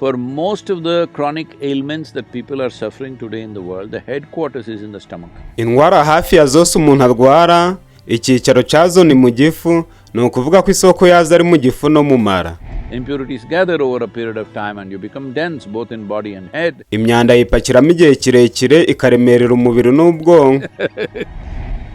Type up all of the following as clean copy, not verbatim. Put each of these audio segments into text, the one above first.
For most of the chronic ailments that people are suffering today in the world, the headquarters is in the stomach. Indwara hafi ya zose umuntu arwara, icyicaro cyazo ni mu gifu. Ni ukuvuga ko isoko yazo ari mu gifu no mu mara. Impurities gather over a period of time and you become dense both in body and head. Imyanda yipakiramo igihe kirekire, ikaremerera umubiri n'ubwonko.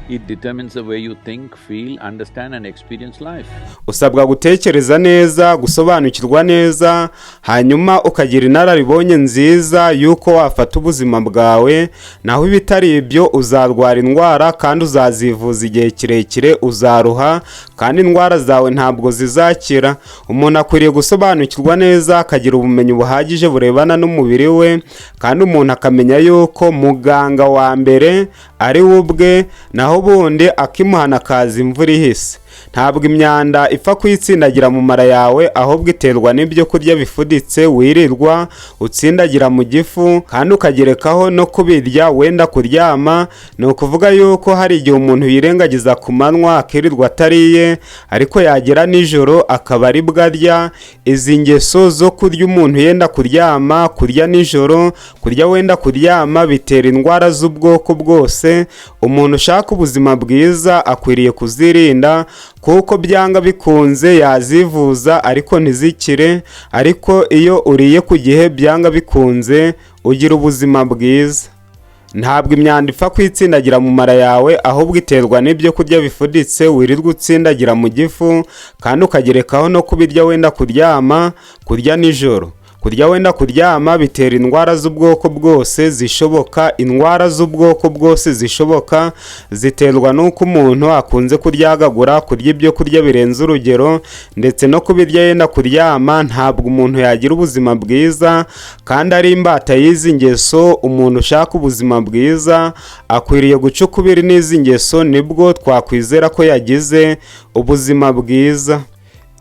It determines the way you think, feel, understand and experience life. Usabwa gutekereza neza, gusobanukirwa neza, hanyuma ukagira inararibonye nziza y'uko wafata ubuzima bwawe. Naho ibitari ibyo, uzarwara indwara kandi uzazivuza igihe kirekire, uzaruha kandi indwara zawe ntabwo zizakira. Umuntu akwiriye gusobanukirwa neza, akagira ubumenyi buhagije burebana n'umubiri we, kandi umuntu akamenya yuko muganga wa mbere ari we ubwe. Naho ubundi akimuhana akaza imvura ihise. Ntabwo imyanda ipfa kuyitsindagira mu mara yawe, ahubwo iterwa n'ibyo kurya bifuditse wirirwa utsindagira mu gifu, kandi ukagerekaho no kubirya wenda kuryama. Ni ukuvuga yuko hari igihe umuntu yirengagiza ku manywa, akirirwa atariye, ariko yagera nijoro akaba aribwo arya. Izi ngeso zo kurya umuntu yenda kuryama, kurya nijoro, kurya wenda kuryama, bitera indwara z'ubwoko bwose. Umuntu ushaka ubuzima bwiza akwiriye kuzirinda, kuko byanga bikunze yazivuza ariko ntizikire. Ariko iyo uriye ku gihe, byanga bikunze ugira ubuzima bwiza. Ntabwo imyanda ipfa kwitsindagira mu mara yawe, ahubwo iterwa n'ibyo kurya bifuditse wirirwa utsindagira mu gifu, kandi ukagerekaho no kubirya wenda kuryama. Kurya nijoro, kurya wenda kuryama bitera indwara z'ubwoko bwose zishoboka. Indwara z'ubwoko bwose zishoboka ziterwa n'uko umuntu akunze kuryagagura, kurya ibyo kurya birenze urugero, ndetse no kubirya yenda kuryama. Ntabwo umuntu yagira ubuzima bwiza kandi ari imbata y'izi ngeso. Umuntu ushaka ubuzima bwiza akwiriye guca ukubiri n'izi ngeso, nibwo twakwizera ko yagize ubuzima bwiza.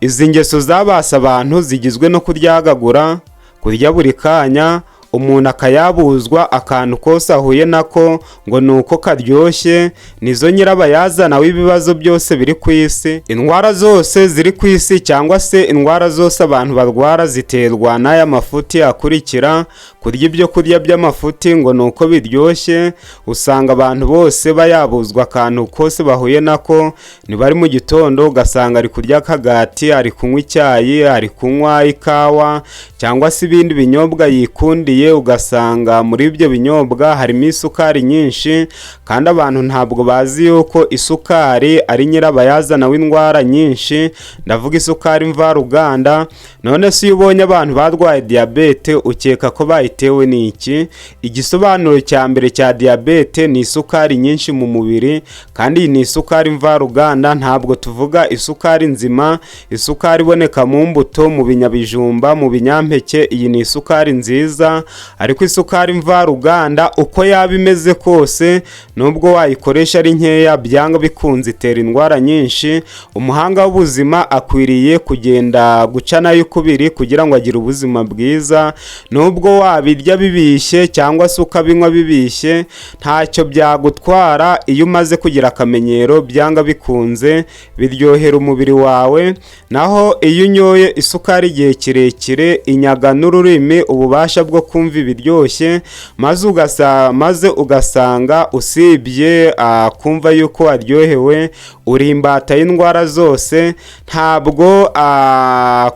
Izi ngeso zabase abantu zigizwe no kuryagagura, kurya buri kanya, umuntu akayabuzwa akantu kose ahuye nako ngo ni uko karyoshye, nizo nyirabayazana w'ibibazo byose biri ku isi. Indwara zose ziri ku isi, cyangwa se indwara zose abantu barwara, ziterwa n'aya mafuti akurikira: kurya ibyo kurya by'amafuti ngo ni uko biryoshye. Usanga abantu bose bayabuzwa akantu kose bahuye nako. Niba ari mu gitondo, ugasanga ari kurya akagati, ari kunywa icyayi, ari kunywa ikawa cyangwa se ibindi binyobwa yikundiye, ugasanga muri ibyo binyobwa harimo isukari nyinshi. Kandi abantu ntabwo bazi yuko isukari ari nyirabayazana w'indwara nyinshi, ndavuga isukari mvaruganda. None se iyo ubonye abantu barwaye diyabete, ukeka ko bayitewe n'iki? Igisobanuro cya mbere cya diyabete ni isukari nyinshi mu mubiri, kandi iyi ni isukari mvaruganda. Ntabwo tuvuga isukari nzima, isukari iboneka mu mbuto, mu binyabijumba, mu binyampeke. Iyi ni isukari nziza. Ariko isukari mvaruganda, uko yaba imeze kose, nubwo wayikoresha ari nkeya, byanga bikunze itera indwara nyinshi. Umuhanga w'ubuzima akwiriye kugenda guca nayo ukubiri kugira ngo agire ubuzima bwiza. Nubwo wabirya bibishye cyangwa se ukabinywa bibishye, ntacyo byagutwara. Iyo umaze kugira akamenyero, byanga bikunze biryohera umubiri wawe. Naho iyo unyoye isukari igihe kirekire, inyaga n'ururimi ububasha bwo kumva ibiryoshye, maze ugasanga usibye kumva yuko waryohewe, uri imbata y'indwara zose. Ntabwo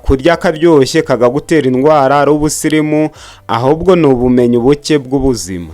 kurya akaryoshye kagagutera indwara ari ubusirimu, ahubwo ni ubumenyi buke bw'ubuzima.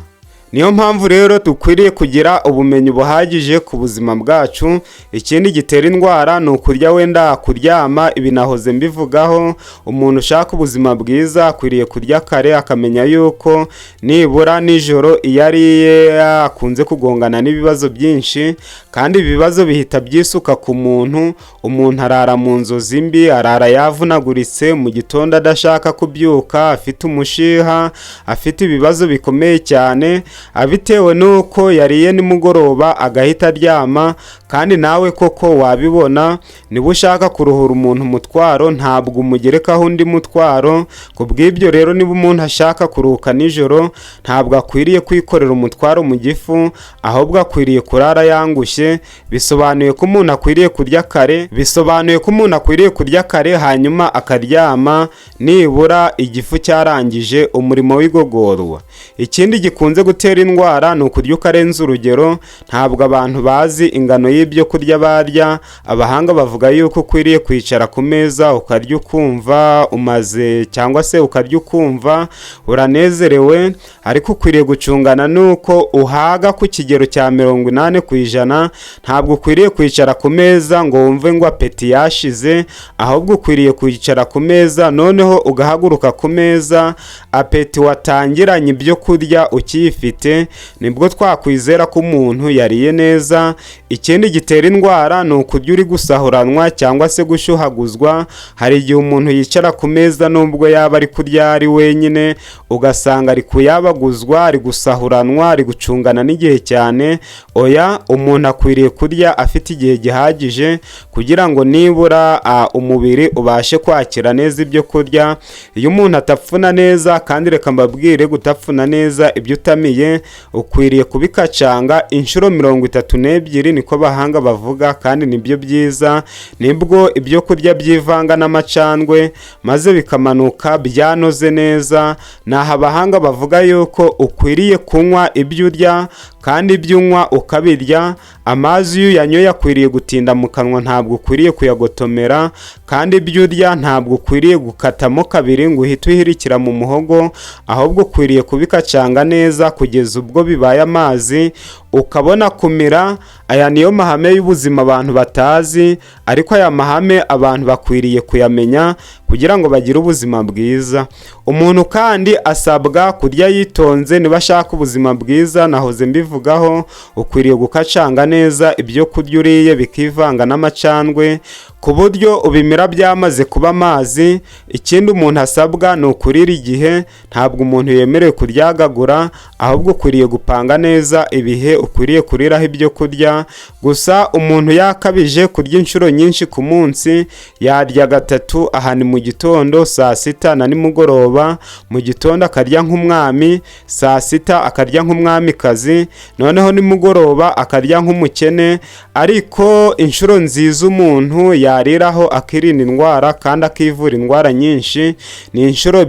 Niyo mpamvu rero dukwiriye kugira ubumenyi buhagije ku buzima bwacu. Ikindi gitera indwara ni ukurya wenda kuryama. Ibi nahoze mbivugaho. Umuntu ushaka ubuzima bwiza akwiriye kurya kare, akamenya yuko nibura nijoro iyo ariye akunze kugongana n'ibibazo byinshi, kandi ibi bibazo bihita byisuka ku muntu. Umuntu arara mu nzozi mbi, arara yavunaguritse, mu gitondo adashaka kubyuka, afite umushiha, afite ibibazo bikomeye cyane. abitewe n'uko yariye nimugoroba agahita aryama. Kandi nawe koko wabibona, niba ushaka kuruhura umuntu umutwaro, ntabwo umugerekaho undi mutwaro. Ku bw'ibyo rero, niba umuntu ashaka kuruhuka nijoro, ntabwo akwiriye kwikorera umutwaro mu gifu, ahubwo akwiriye kurara yangushye. Bisobanuye ko umuntu akwiriye kurya kare, bisobanuye ko umuntu akwiriye kurya kare, hanyuma akaryama nibura igifu cyarangije umurimo w'igogorwa. Ikindi gikunze gutera indwara ni ukurya ukarenza urugero. Ntabwo abantu bazi ingano y'ibyo kurya barya. Abahanga bavuga yuko ukwiriye kwicara ku meza ukarya ukumva umaze, cyangwa se ukarya ukumva uranezerewe, ariko ukwiriye gucungana n'uko uhaga ku kigero cya 80%. Ntabwo ukwiriye kwicara ku meza ngo wumve ngo appétit yashize, ahubwo ukwiriye kwicara ku meza, noneho ugahaguruka ku meza appétit watangiranye ibyo kurya ukiyifite. Nibwo twakwizera ko umuntu yariye neza. Ikindi gitera indwara ni ukurya uri gusahuranwa cyangwa se gushyuhaguzwa. Hari igihe umuntu yicara ku meza, nubwo yaba ari kurya ari wenyine, ugasanga ari kuyabaguzwa, ari gusahuranwa, ari gucungana n'igihe cyane. Oya, umuntu akwiriye kurya afite igihe gihagije kugira ngo nibura umubiri ubashe kwakira neza ibyo kurya. Iyo umuntu atapfuna neza, kandi reka mbabwire, gutapfuna neza ibyo utamiye, ukwiriye kubikacanga inshuro 32, niko abahanga bavuga, kandi nibyo byiza. Nibwo ibyo kurya byivanga n'amacandwe maze bikamanuka byanoze neza. Naho abahanga bavuga yuko ukwiriye kunywa ibyo urya, kandi ibyo unywa ukabirya. Amazi iyo uyanyoye akwiriye gutinda mu kanwa, ntabwo ukwiriye kuyagotomera. Kandi ibyo urya ntabwo ukwiriye gukatamo kabiri ngo uhite uhirikira mu muhogo, ahubwo ukwiriye kubikacanga neza kugeza ubwo bibaye amazi, ukabona kumira. Aya niyo mahame y'ubuzima abantu batazi, ariko aya mahame abantu bakwiriye kuyamenya kugira ngo bagire ubuzima bwiza. Umuntu kandi asabwa kurya yitonze niba ashaka ubuzima bwiza. Nahoze mbivugaho, ukwiriye gukacanga neza ibyo kurya uriye bikivanga n'amacandwe ku buryo ubimira byamaze kuba amazi. Ikindi umuntu asabwa ni ukurira igihe. Ntabwo umuntu yemerewe kuryagagura, ahubwo ukwiriye gupanga neza ibihe ukwiriye kuriraho ibyo kurya. Gusa umuntu yakabije kurya inshuro nyinshi ku munsi, yarya gatatu. Aha ni mu gitondo, saa sita na nimugoroba. Mu gitondo akarya nk'umwami, saa sita akarya nk'umwamikazi, noneho nimugoroba akarya nk'umukene. Ariko inshuro nziza umuntu yariraho akirinda indwara kandi akivura indwara nyinshi ni inshuro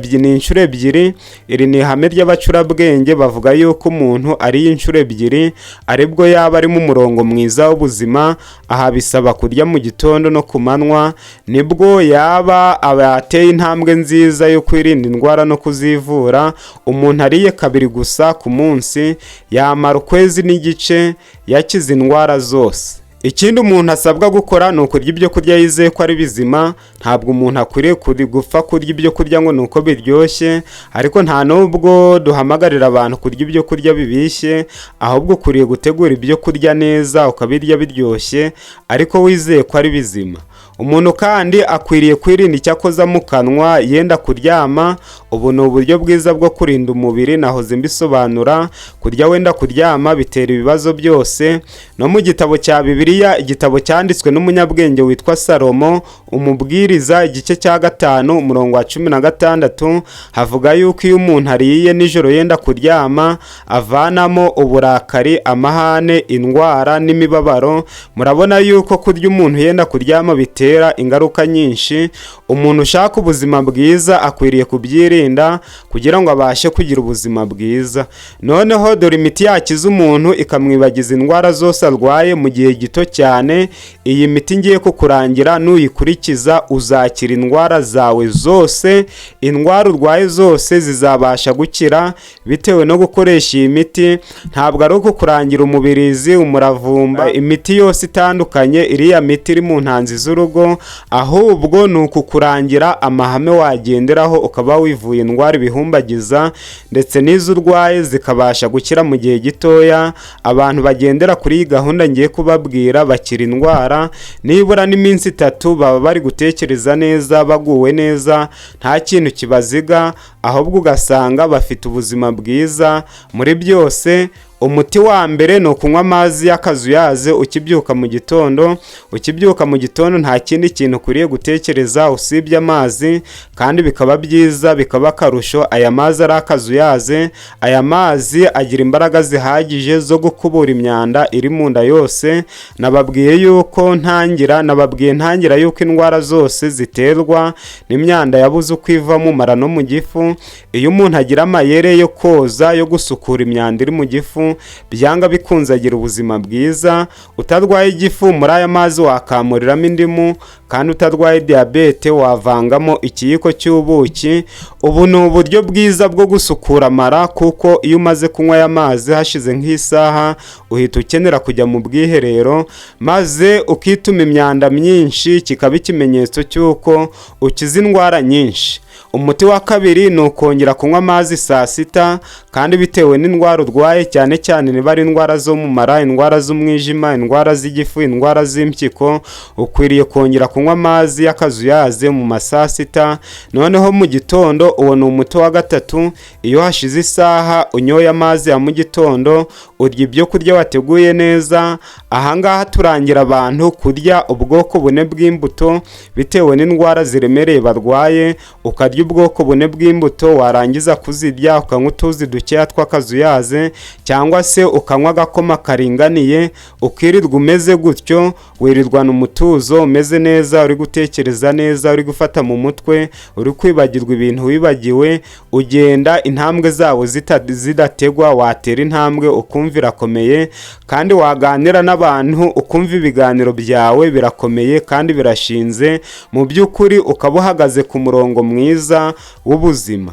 ebyiri. Iri ni ihame ry'abacurabwenge, bavuga yuko umuntu ariye inshuro ebyiri aribwo yaba ari mu murongo mwiza w'ubuzima. Aha bisaba kurya mu gitondo no ku manywa, nibwo yaba ateye intambwe nziza yo kwirinda indwara no kuzivura. Umuntu ariye kabiri gusa ku munsi yamara ukwezi n'igice yakize indwara zose. Ikindi umuntu asabwa gukora ni ukurya ibyo kurya yizeye ko ari bizima. Ntabwo umuntu akwiriye gupfa kurya ibyo kurya ngo ni uko biryoshye, ariko nta n'ubwo duhamagarira abantu kurya ibyo kurya bibishye, ahubwo ukwiriye gutegura ibyo kurya neza, ukabirya biryoshye ariko wizeye ko ari bizima. Umuntu kandi akwiriye kwirinda icyo akoza mu kanwa yenda kuryama. Ubu ni uburyo bwiza bwo kurinda umubiri, nahoze mbisobanura. Kurya wenda kuryama bitera ibibazo byose. No mu gitabo cya Bibiliya, igitabo cyanditswe n'umunyabwenge witwa Salomo, Umubwiriza igice cya 5 umurongo wa 16, havuga yuko iyo umuntu ariye nijoro yenda kuryama avanamo uburakari, amahane, indwara n'imibabaro. Murabona yuko kurya umuntu yenda kuryama bitera ingaruka nyinshi. Umuntu ushaka ubuzima bwiza akwiriye kubyirinda kugira ngo abashe kugira ubuzima bwiza. Noneho dore imiti yakiza umuntu ikamwibagiza indwara zose arwaye mu gihe gito cyane. Iyi miti ngiye kukurangira, nuyikurikiza uzakira indwara zawe zose. Indwara urwaye zose zizabasha gukira bitewe no gukoresha iyi miti. Ntabwo ari ukukurangira umubirizi, umuravumba, imiti yose itandukanye, iriya miti iri mu ntanzi z'urugo, ahubwo ni ukukurangira amahame wagenderaho ukaba wivura. bakuvuye indwara ibihumbagiza, ndetse n'izo urwaye zikabasha gukira mu gihe gitoya. Abantu bagendera kuri iyi gahunda ngiye kubabwira bakira indwara nibura n'iminsi 3, baba bari gutekereza neza, baguwe neza, nta kintu kibaziga, ahubwo ugasanga bafite ubuzima bwiza muri byose. Umuti wa mbere ni ukunywa amazi y'akazuyaze ukibyuka mu gitondo. Ukibyuka mu gitondo nta kindi kintu ukwiriye gutekereza usibye amazi, kandi bikaba byiza, bikaba akarusho aya mazi ari akazuyaze. Aya mazi agira imbaraga zihagije zo gukubura imyanda iri mu nda yose. Nababwiye yuko ntangira, nababwiye ntangira yuko indwara zose ziterwa n'imyanda yabuze uko iva mu mara no mu gifu. Iyo umuntu agira amayere yo koza, yo gusukura imyanda iri mu gifu, byanga bikunze agira ubuzima bwiza. Utarwaye igifu, muri aya mazi wakamuriramo indimu, kandi utarwaye diyabete wavangamo ikiyiko cy'ubuki. Ubu ni uburyo bwiza bwo gusukura amara, kuko iyo umaze kunywa aya mazi hashize nk'isaha uhita ukenera kujya mu bwiherero, maze ukituma imyanda myinshi, kikaba ikimenyetso cy'uko ukiza indwara nyinshi. Umuti wa kabiri ni ukongera kunywa amazi saa sita, kandi bitewe n'indwara urwaye, cyane cyane niba ari indwara zo mu mara, indwara z'umwijima, indwara z'igifu, indwara z'impyiko, ukwiriye kongera kunywa amazi y'akazuyaze mu ma saa sita. Noneho mu gitondo, uwo ni umuti wa gatatu. Iyo hashize isaha unyoye amazi ya mu gitondo, urya ibyo kurya wateguye neza. Ahangaha turangira abantu kurya ubwoko bune bw'imbuto bitewe n'indwara ziremereye barwaye. Ukarya ubwoko bune bw'imbuto, warangiza kuzirya ukanywa utuzi dukeya tw'akazuyaze, cyangwa se ukanywa agakoma karinganiye, ukirirwa umeze gutyo, wirirwana umutuzo, umeze neza, uri gutekereza neza, uri gufata mu mutwe, uri kwibagirwa ibintu wibagiwe, ugenda intambwe zawo zidategwa, watera intambwe ukumva irakomeye, kandi waganira n'abantu ukumva ibiganiro byawe birakomeye kandi birashinze. Mu by'ukuri ukaba uhagaze ku murongo mwiza w'ubuzima.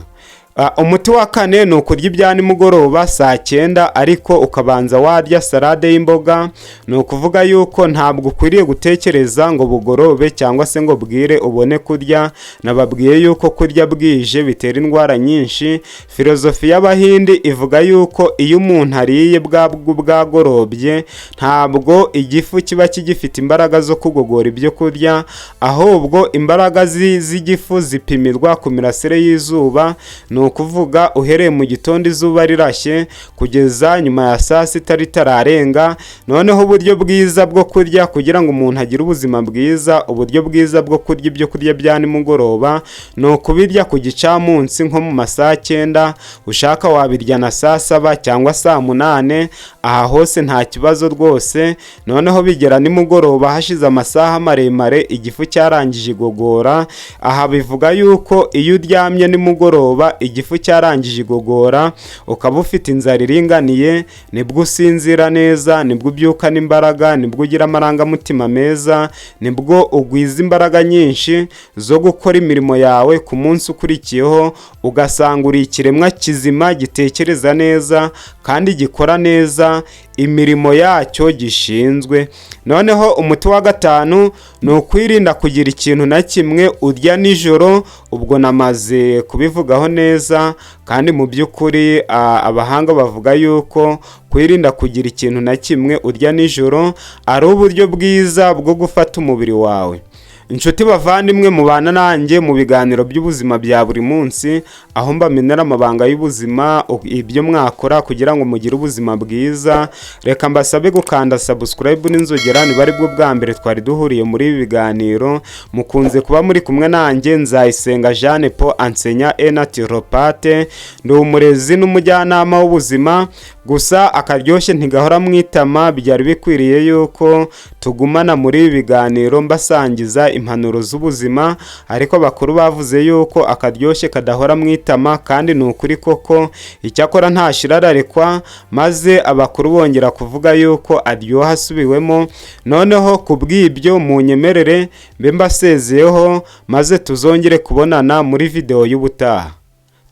Umuti wa kane ni ukurya ibya nimugoroba saa 9, ariko ukabanza warya salade y'imboga. Ni ukuvuga yuko ntabwo ukwiriye gutekereza ngo bugorobe cyangwa se ngo bwire ubone kurya. Nababwiye yuko kurya bwije bitera indwara nyinshi. Filozofi y'Abahindi ivuga yuko iyo umuntu ariye bwagorobye, ntabwo igifu kiba kigifite imbaraga zo kugogora ibyo kurya, ahubwo imbaraga z'igifu zipimirwa ku mirasire y'izuba. Ni ukuvuga uhereye mu gitondo izuba rirashye kugeza nyuma ya saa sita ritararenga. Noneho uburyo bwiza bwo kurya kugira ngo umuntu agire ubuzima bwiza, uburyo bwiza bwo kurya ibyo kurya bya nimugoroba ni ukubirya ku gicamunsi nko mu ma saa 9. Ushaka wabirya na saa 7 cyangwa saa 8, aha hose nta kibazo rwose. Noneho bigera nimugoroba hashize amasaha maremare igifu cyarangije igogora. Aha bivuga yuko iyo uryamye nimugoroba igifu cyarangije igogora, ukaba ufite inzara iringaniye, nibwo usinzira neza, nibwo ubyukana imbaraga, nibwo ugira amarangamutima meza, nibwo ugwiza imbaraga nyinshi zo gukora imirimo yawe ku munsi ukurikiyeho, ugasanga uri ikiremwa kizima gitekereza neza kandi gikora neza imirimo yacyo gishinzwe. Noneho umuti wa gatanu ni ukwirinda kugira ikintu na kimwe urya nijoro. Ubwo namaze kubivugaho neza, kandi mu by'ukuri abahanga bavuga yuko kwirinda kugira ikintu na kimwe urya nijoro ari uburyo bwiza bwo gufata umubiri wawe. Inshuti bavandimwe mubana nanjye mu biganiro by'ubuzima bya buri munsi, aho mbamenera amabanga y'ubuzima, ibyo mwakora kugira ngo mugire ubuzima bwiza, reka mbasabe gukanda subscribe n'inzogera niba ari bwo bwa mbere twari duhuriye muri ibi biganiro. Mukunze kuba muri kumwe nanjye Nzayisenga Jeanne Paul, enseignant et naturopathe, ndi umurezi n'umujyanama w'ubuzima. Gusa akaryoshye ntigahora mu itama, byari bikwiriye yuko tugumana muri ibi biganiro mbasangiza impanuro z'ubuzima, ariko bakuru bavuze yuko akaryoshye kadahora mu itama, kandi ni ukuri koko. Icyakora ntashirararekwa, maze abakuru bongera kuvuga yuko aryoha asubiwemo. Noneho ku bw'ibyo munyemerere mbe mbasezeyeho, maze tuzongere kubonana muri videwo y'ubutaha.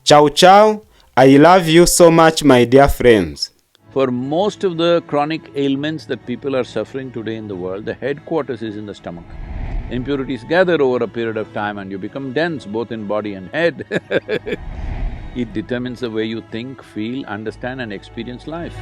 Ciao ciao, I love you so much, my dear friends. For most of the chronic ailments that people are suffering today in the world, the headquarters is in the stomach. Impurities gather over a period of time and you become dense both in body and head. It determines the way you think, feel, understand and experience life.